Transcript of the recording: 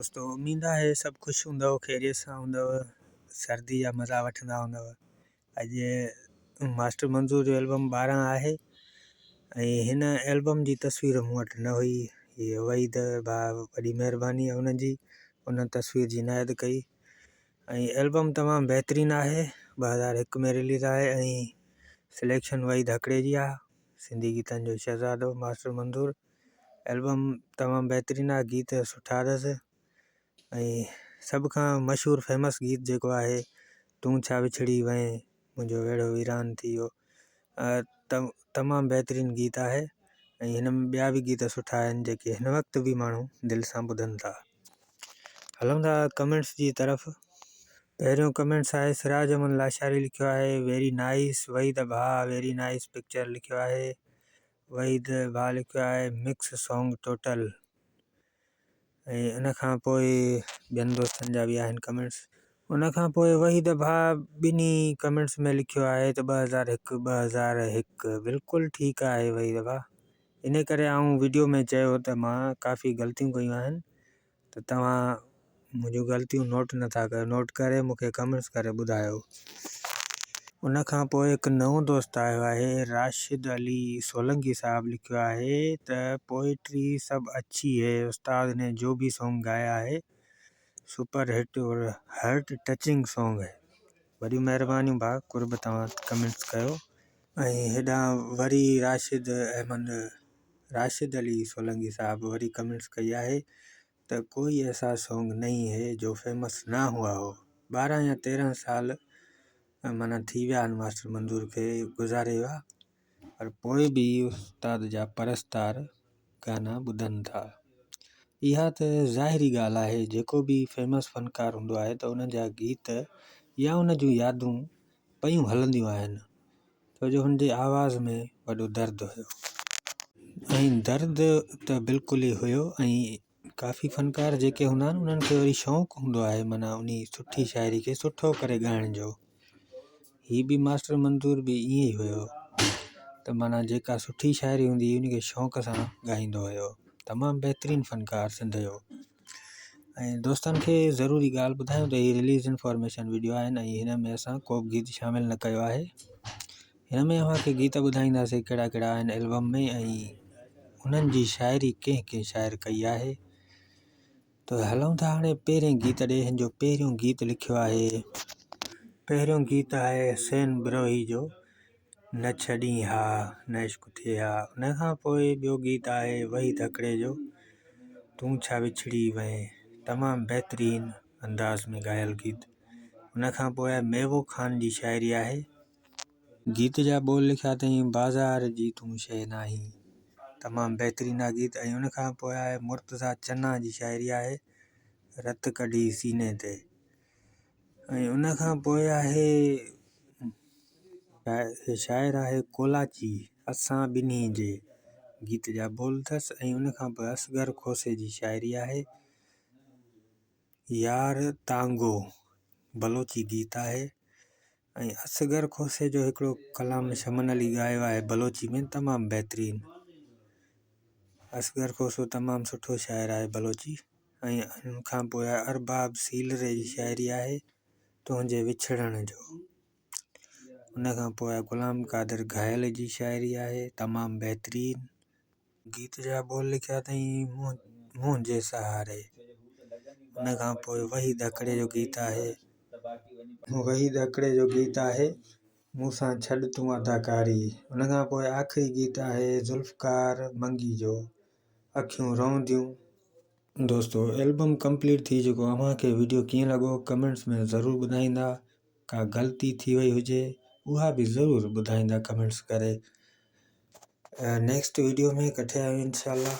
دوستو اميد آهي سڀ خوش هوندؤ خيريت سان هوندؤ سردي جا مزا وٺندا هوندؤ اڄ ماسٽر منظور جو البم 12 آهي ۽ هن البم جي تصوير مون وٽ نه هئي هي وحيد ڀاء وڏي مهرباني آهي ان جي ان تصوير جي عنايت ڪئي ۽ البم تمام بهترين آهي 2001 ۾ رليز آهي ۽ سليڪشن وحيد هڪڙي جي آهي سنڌي گيتن جو شهزادو ماسٽر منظور البم تمام بهترين آهي گيت سٺا اٿس ۽ سڀ کان مشهور فيمس گيت جيڪو آهي تون ڇا وڇڙي وئين منهنجو ويڙهو ويران ٿي ويو تمام بهترين گيت آهي ۽ هن ۾ ٻيا به گيت سٺا آهن جيڪي هن وقت به ماڻهو دل سان ٻڌن ٿا. هلون ٿا ڪمينٽس جي طرف. پهريون ڪمينٽس آهي سراج احمد لاشاري لکيو آهي ويري نائيس وحيد ڀاء ويري نائيس پڪچر لکيو آهي وحيد ڀاء لکيو آهي مڪس سانگ ٽوٽل ۽ ان کان پوء ٻين دوستن جا به آهن ڪمينٽس. ان کان پوء وحيد ڀاء ٻنهي ڪمينٽس ۾ لکيو آهي ته 2001 2001 بلڪل ٺيڪ آهي وحيد ڀاء ان ڪري آئون وڊيو ۾ چيو ته مان ڪافي غلطيون ڪيون آهن ته توهان منهنجون غلطيون نوٽ نٿا ڪيو نوٽ ڪري مونکي ڪمينٽس ڪري ٻڌايو. ان کان پوء هڪ نئون دوست آيو آهي راشد علي سولنگي صاحب لکيو آهي ته پوئٽري سب اڇي هي استاد ني جو ڀي سونگ گايا هي سپر هٽ اور هرٽ ٽچنگ سونگ هي وڏيون مهربانيون ڀاء قرب توهان ڪمينٽس ڪيو. ۽ هيڏانهن وري راشد احمد راشد علي سولنگي صاحب وري ڪمينٽس ڪئي آهي ته ڪوئي ايسا سونگ نهين هي جو فيمس نه هئا هو 12 يا 13 سال معنيٰ ٿي ويا آهن ماسٽر منظور کي گذاري ويا پر پوء به استاد جا پرستار گانا ٻڌن ٿا. اها ته ظاهري ڳالهه آهي جيڪو به فيمس فنڪار هوندو آهي ته ان جا گيت يا ان جون يادون پيون هلنديون آهن ڇو جو هن جي آواز ۾ وڏو درد هيو ۽ درد ته بلڪل ئي هيو ۽ ڪافي فنڪار جيڪي هوندا آهن انهن کي وري شوق هوندو آهي معنيٰ انهي سٺي شاعري کي سٺو ڪري ڳائڻ جو هي به ماسٽر منظور به ائين ئي هيو ته معنيٰ جيڪا سٺي شاعري هوندي هئي ان کي شوق سان ڳائيندو هيو تمام بهترين فنڪار سنڌ جو ۽ دوستن کي ضروري ڳالهه ٻڌايون ته هي رليز انفارميشن وڊيو آهن ۽ هن ۾ اسان ڪو به گيت شامل نه ڪيو آهي هن ۾ اوهان کي گيت ٻڌائينداسين ڪهڙا ڪهڙا آهن البم ۾ ۽ انهن جي شاعري ڪنهن ڪنهن شاعر ڪئي آهي ته هلون ٿا هاڻي پهرين گيت ڏي هن جو پهريون گيت لکيو آهي پهريون گيت آهي حسين بروهي جو نه ڇڏين ها نه عشق ٿئي ها ان کان پوء ٻيو گيت آهي وحيد هڪڙي جو تون ڇا وڇڙي وئين تمام بهترين انداز ۾ ڳايل گيت ان کان پوء آهي ميوو خان جي شاعري آهي گيت جا ٻول لکيا اٿئي بازار جي تون شيء ناهين تمام بهترين آهي گيت ۽ ان کان پوء آهي مرتضيٰ چنا جي شاعري آهي رت ڪڍي سيني تي ۽ ان کان پوء آهي شاعر آهي ڪولاچي اسان ٻنهي جي گيت جا ٻول اٿس ۽ ان کان پوء اصغر کوسي جي شاعري آهي يار تانگو بلوچي گيت آهي ۽ اصغر کوسي جو هڪڙو ڪلام شمن علي ڳايو آهي بلوچي ۾ تمام بهترين اصغر کوسو تمام سٺو شاعر آهي بلوچي ۽ ان کان پوء ارباب سيلري جي شاعري آهي تنهنجي وڇڙڻ جو ان کان پوء غلام قادر گهايل جي شاعري آهي تمام بهترين گيت جا ٻول لکيا اٿئي منهنجي سهاري ان کان پوء وحيد هڪڙي جو گيت آهي وحيد هڪڙي جو گيت آهي مون سان ڇڏ تون اداڪاري ان کان پوء آخري گيت آهي ذوالفقار منگي جو اکيون رونديون. دوستو البم ڪمپليٽ ٿي چڪو اوهان کي وڊيو ڪيئن لڳو ڪمينٽس ۾ ضرور ٻڌائيندا ڪا غلطي ٿي وئي هجي اها به ضرور ٻڌائيندا ڪمينٽس ڪري نيڪسٽ وڊيو ۾ ڪٺي آهيون انشاء الله.